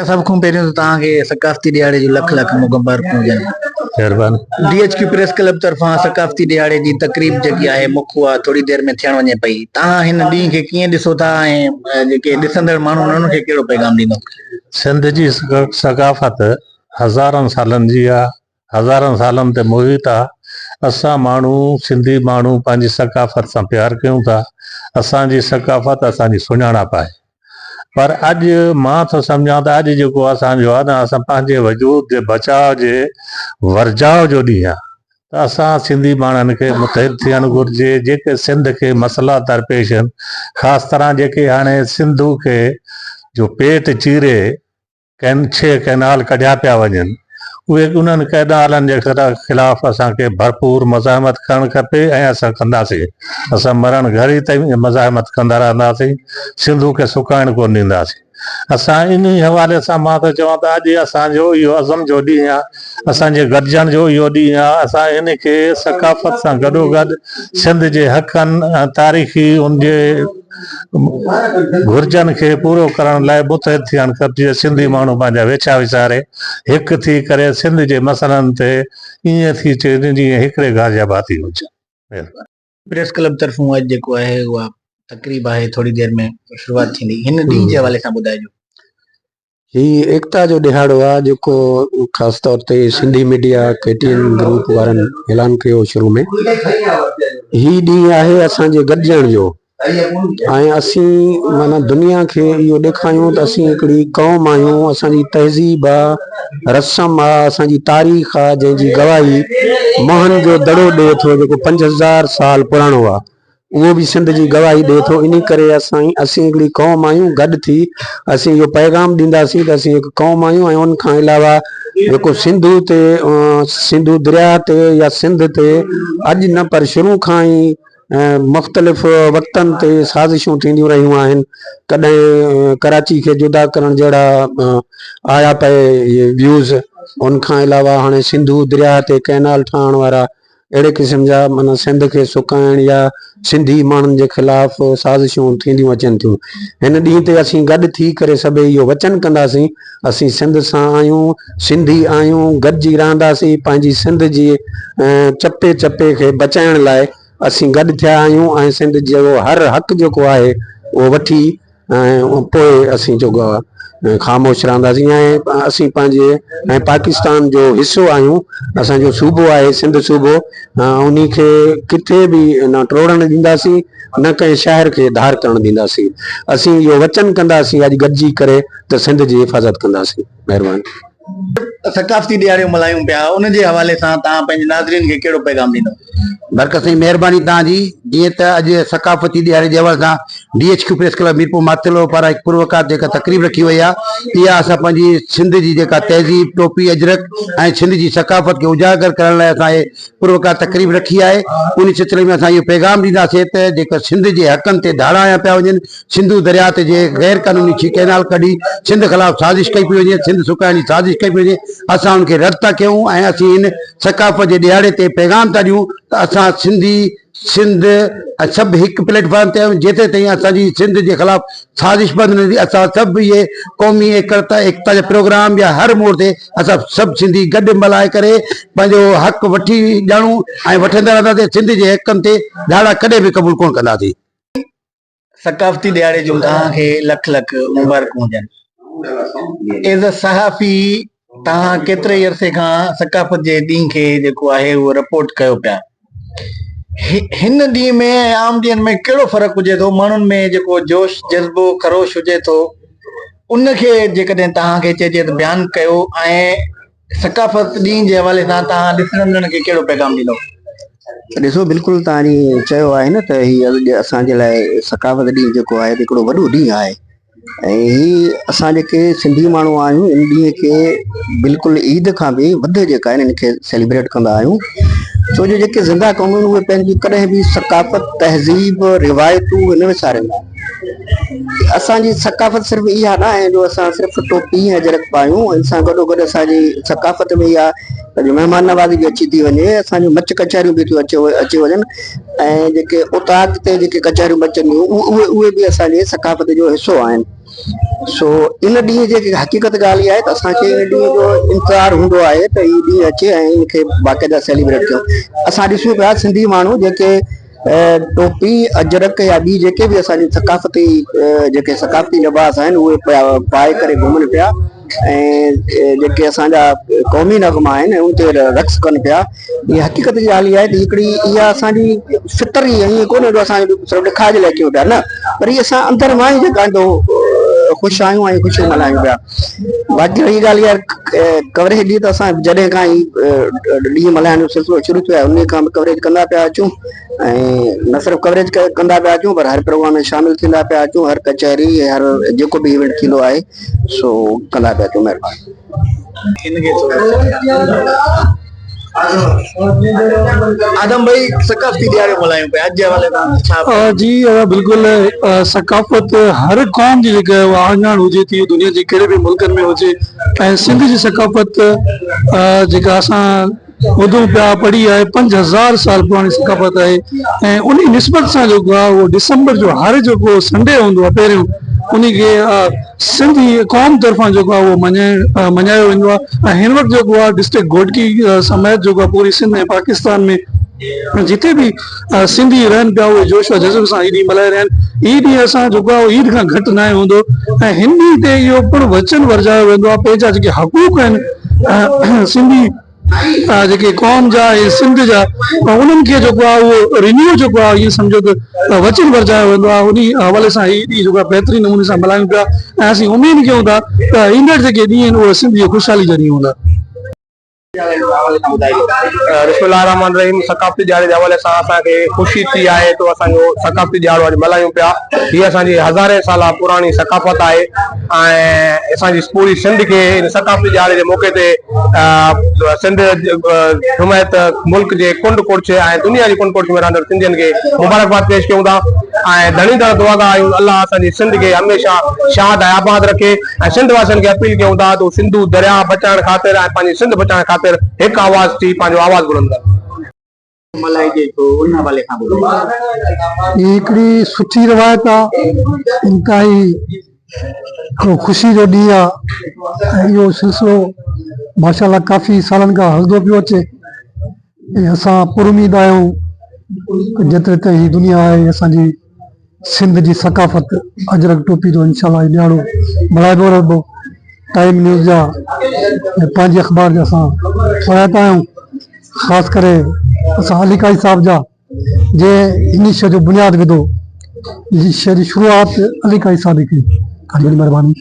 سڀ کان پهريون ته توهان کي ثقافتي ڏهاڙي جون لک لک مبارڪون هجن. مهرباني. D H Q press club طرفان ثقافتي ڏهاڙي جي تقريب جيڪي آهي مک اها ٿوري دير ۾ ٿيڻ وڃي پئي. توهان هن ڏينهن کي ڪيئن ڏسو ٿا ۽ جيڪي ڏسندڙ ماڻهو آهن انهن کي ڪهڙو پيغام ڏيندو؟ سنڌ جي ثقافت هزارن سالن جي آ، هزارن سالن تي محيط آ. اسان ماڻهو سنڌي ماڻهو پنهنجي ثقافت سان پيار ڪيون ٿا. اسان جي ثقافت اسان جي سڃاڻپ آهي. پر اڄ مان ٿو سمجهان ته اڄ جيڪو اسان جو آهي نه اسان پنهنجي وجود جي بچاء جي ورجاء جو ڏينهن آهي ته اسان سنڌي ماڻهن کي متحد ٿيڻ گهرجي جيڪي سنڌ کي مسئلا درپيش آهن خاص طرح جيڪي هاڻي سنڌو کي جو پيٽ چيري ڪن ڇهه ڪئنال ڪڍيا پيا وڃن، اهي انهن ڪئنالن جي خلاف اسان کي ڀرپور مزاحمت ڪرڻ کپي ۽ اسان ڪنداسين. اسان مرڻ گهڙي تائين مزاحمت ڪندا رهنداسين، سنڌو کي سڪائڻ ڪونه ڏينداسين. اسان انهي حوالي سان مان ٿو چوان ته اڄ اسان جو اهو عزم جو ڏينهن آهي، اسان جي گڏجڻ جو اهو ڏينهن آهي، اسان ان کي ثقافت سان گڏوگڏ سنڌ جي حقن ۽ تاريخي ان جي گهرجن کي پورو ڪرڻ لاء متحد ٿيڻ کپجي، سنڌي ماڻهو پنهنجا ويڇا وساري هڪ ٿي ڪري سنڌ جي مسئلن تي ائين ٿي چئجي جيئن هڪڙي گهر جا ڀاتي هجن. مهرباني. پريس ڪلب طرفون اڄ جيڪو آهي اها تقريب آهي ٿوري دير ۾ شروعات ٿيندي هن ڏينهن جي حوالي سان ٻڌائجو. هي ايڪتا جو ڏهاڙو آ جيڪو خاص طور تي Sindhi media K T N group وارن اعلان ڪيو شروع ۾ هي ڏينهن آهي اسان جي گڏجڻ جو ۽ اسين معنيٰ دنيا کي اهو ڏيکاريون ته اسين هڪڙي قوم آهيون اسان جي تهذيب آ رسم آ اسان جي تاريخ آ جنهن جي گواهي موهن جو دڙو ڏئي ٿو جيڪو 5000 سال پراڻو آ اهو به سنڌ جي گواهي ڏئي ٿو انهي ڪري اسان اسين هڪڙي قوم آهيون گڏ ٿي اسين اهو پيغام ڏينداسين ته اسين هڪ قوم آهيون ۽ ان کان علاوه جيڪو سنڌو تي سنڌو درياهه تي يا سنڌ تي اڄ نه پر شروع کان ئي مختلف وقتن تي سازشون ٿينديون رهيون آهن ڪڏهن ڪراچي کي جدا ڪرڻ جهڙا آيا پئي ويوز ان کان علاوه هاڻي سنڌو درياهه تي ڪئنال ٺاهڻ وارا اهڙي قسم جا معنيٰ سنڌ کي سڪائڻ يا سنڌي ماڻهن جي خلاف سازشون ٿينديون اچن ٿيون. هن ڏينهن تي اسين گڏ ٿي ڪري سڀئي اهو وچن ڪنداسين اسين سنڌ سان آهيون، سنڌي آهيون، گڏجي رهنداسين، پنهنجي سنڌ جي چپي چپي کي بچائڻ لاء اسين گڏ ٿيا آهيون ۽ سنڌ جو هر حق جيڪو آهي اهو وٺي ۽ پوء اسين جيڪو آهي خاموش رهنداسين ۽ اسين پنهنجي ۽ پاڪستان جو حصو آهيون اسان جو صوبو آهي سنڌ صوبو انهي کي ڪٿي به نه ٽوڙڻ ڏينداسين نه ڪنهن شاعر کي ڌار ڪرڻ ڏينداسين اسين اهو وچن ڪنداسين اڄ گڏجي ڪري ته سنڌ جي حفاظت ڪنداسين مهرباني. ثقافتي ڏهاڙيون ملهايون پيا ان جي حوالي سان توهان پنهنجي ناظرين کي ڪهڙو پيغام ڏيندو؟ برڪت سائين مهرباني توهان جي جيئن ته اڄ ثقافتي ڏهاڙي جي حوالي سان D H Q press club Mirpur Mathelo پاران هڪ پروقار جيڪا تقريب رکي وئي آهي اها اسان پنهنجي سنڌ جي جيڪا تهذيب ٽوپي اجرڪ ۽ سنڌ جي ثقافت کي اجاگر ڪرڻ لاء اسان هي پروقار تقريب رکي آهي ان سلسلي ۾ اسان اهو پيغام ڏينداسين ته جيڪا سنڌ جي حقن تي ڌاڙا هنيا پيا وڃن سنڌو درياء تي جي غير قانوني ڇي ڪئنال ڪڍي سنڌ خلاف سازش ڪئي پئي وڃي، سنڌ سڪائڻ جي سازش ڪئي پئي وڃي، اسان ان کي رد ٿا ڪيون ۽ اسين هن ثقافت جي ڏهاڙي تي پيغام ٿا ڏيون ته اسان سنڌي، سنڌ ۽ سڀ هڪ پليٽ فارم تي آهيون، جيتري تائين اسان جي سنڌ جي خلاف سازش بند نه ٿيندي اسان سڀ اهي قومي ايڪڙتا ايڪتا جا پروگرام يا هر موڙ تي اسان سڀ سنڌي گڏ ملهائي ڪري پنهنجو حق وٺي ڄاڻون ۽ وٺندا رهنداسين، سنڌ جي حقن تي ڌاڙا ڪڏهن به قبول ڪونه ڪنداسين. ثقافتي ڏهاڙي جون توهان کي لک لک مبارڪون هجن. ايز ا صحافي توهان ڪيتري ئي عرصي کان ثقافت جي ڏينهن کي جيڪو آهي اهو رپورٽ ڪيو پيا. هن ڏينهن ۾ ۽ عام ڏينهن ۾ ڪهڙو فرق هجي ٿو ماڻهن ۾ جيڪو جوش جذبو خروش هجي ٿو ان کي جيڪڏهن توهان کي چئجي ته بيان ڪيو ۽ ثقافت ڏينهن جي حوالي سان توهان ڏسندڙن کي ڪهڙو پيغام ڏيندؤ؟ ڏسو بلڪل توهان جي چيو آهي نه ته هي اڄ اسان جي لاء ثقافت ڏينهن جيڪو آهي هڪڙو وڏو ڏينهن آهي ۽ هي اسان جيڪي سنڌي ماڻهو آهيون ان ڏينهن کي بلڪل عيد کان به وڌ جيڪا آهن ان کي سيليبريٽ ڪندا آهيون ڇو جو جيڪي زنده قومون آهن اهي پنهنجي ڪڏهن به ثقافت تهذيب روايتون نه وساريندا آهن اسان جي ثقافت صرف اها نه آهي جو اسان صرف ٽوپي ۽ اجرڪ پايون ان سان گڏو گڏ اسان جي ثقافت ۾ اها پنهنجي مهمان نوازي به اچي ٿي وڃي اسان جون مچ ڪچهريون به ٿيون اچي اچي وڃن ۽ جيڪي اوطاق تي جيڪي ڪچهريون مچن ٿيون اهي اهي به اسان جي ثقافت جو حصو آهن. سو ان ڏينهن جي حقيقت ڳالهه اها آهي ته اسان کي ان ڏينهن جو انتظار هوندو آهي ته هي ڏينهن اچي ۽ ان کي باقاعده سيليبريٽ ڪيون. اسان ڏسون پيا سنڌي ماڻهو جيڪي ٽوپي، اجرڪ يا ٻي جيڪي به اسان جي ثقافتي جيڪي ثقافتي لباس آهن اهي پيا پائي ڪري گهمن پيا ۽ جيڪي اسان جا قومي نغما آهن ان تي رقص ڪن پيا. هي حقيقت جي ڳالهه اها آهي ته هڪڙي اها اسان جي فطري ائين ڪونهي جو اسان صرف ڏکاء جي لاء ڪيون پيا نه پر هي اسان اندر مان ئي جيڪا آهي خوش آهيون ۽ خوشيون ملهايون پيا باقي رهي ڳالهه اها ڪوريج جي ته اسان جڏهن کان هي ڏينهن ملهائڻ جو سلسلو شروع ٿيو آهي ان کان به ڪوريج ڪندا پيا اچون ۽ نه صرف ڪوريج ڪندا پيا اچون پر هر پروگرام ۾ شامل ٿيندا پيا اچون هر ڪچهري هر جيڪو به ايونٽ ٿيندو آهي سو ڪندا پيا اچون مهرباني آدم ڀائي ثقافتي ڏياري ملهايون پيا اڄ جي حوالي سان ڇا جي ادا بلڪل ثقافت هر قوم جي جيڪا اها اهڃاڻ هجي ٿي دنيا جي ڪهڙي به ملڪن ۾ هجي ۽ سنڌ جي ثقافت جيڪا اسان ٻڌون پيا پڙهي آهي 5000 سال پراڻي ثقافت آهي ۽ انهي نسبت سان جيڪو آهي اهو ڊسمبر جو هر جيڪو سنڊي هوندو آهي پهريون انهي کي سنڌي قوم طرفان جيڪو آهي اهو مڃائڻ مڃايو ويندو آهي ۽ هن وقت جيڪو آهي ڊسٽرڪٽ گهوٽڪي سميت جيڪو آهي پوري سنڌ ۽ پاڪستان ۾ جتي به سنڌي رهن پيا اهي جوش و جذبي سان هي ڏينهن ملهائي رهيا آهن هي ڏينهن اسان جيڪو آهي عيد کان گهٽ ناهي هوندو ۽ هن ڏينهن تي اهو پڻ وچن ورجايو ويندو آهي پنهنجا جيڪي حقوق آهن سنڌي جيڪي قوم جا ۽ سنڌ جا انهن کي جيڪو آهي اهو رينيو جيڪو آهي ائين سمجهو ته وچن ورجايو ويندو آهي انهي حوالي سان هي ڏينهن جيڪو آهي بهترين نموني سان ملهايون پيا ۽ اسين اميد ڪيون ٿا ته ايندڙ جيڪي ڏينهن آهن اهي سنڌ جي خوشحالي جا ڏينهن هوندا. بسم الله الرحمٰن الرحيم ثقافتي ڏهاڙي جي حوالي سان اسان کي خوشي ٿي آهي ته اسان جو ثقافتي ڏهاڙو اڄ ملهايون پيا هي اسان جي هزارين سالا پراڻي ثقافت آهي ۽ اسان جي پوري سنڌ کي ان ثقافتي ڏهاڙي جي موقعي تي سنڌ سميت ملڪ جي ڪنڊ ڪڙڇ ۽ دنيا جي ڪنڊ ڪڙڇ ۾ رهندڙ سنڌين کي مبارڪباد پيش ڪيون ٿا ۽ ڌڻي در دعا ٿا آهيون الله اسان جي سنڌ کي هميشه شاد ۽ آباد رکي ۽ سنڌ واسين کي اپيل ڪيون ٿا ته سنڌو درياء بچائڻ خاطر ۽ پنهنجي سنڌ بچائڻ خاطر هڪ آواز ٿي پنهنجو آواز بلند ڪن. ملهائجي ٿو ان حوالي سان ٻڌايو. هي هڪڙي سٺي روايت آ انتهائي هڪڙو خوشي جو ڏينهن آ ۽ اهو سلسلو ماشاء الله ڪافي سالن کان هلندو پيو اچي ۽ اسان پر اميد آهيون ته جيتري تائين هي دنيا آهي اسان جي سنڌ جي ثقافت اجرڪ ٽوپي جو انشاء الله هي ڏهاڙو ملهائبو رهبو ٽائيم نيوز جا ۽ پنهنجي اخبار جا اسان ٿورائتا آهيون خاص ڪري اسان علي قاضي صاحب جا جنهن هن شيء جو بنياد وڌو، هن شيء جي شروعات علي قاضي صاحب ئي ڪئي. تهان جي وڏي مهرباني.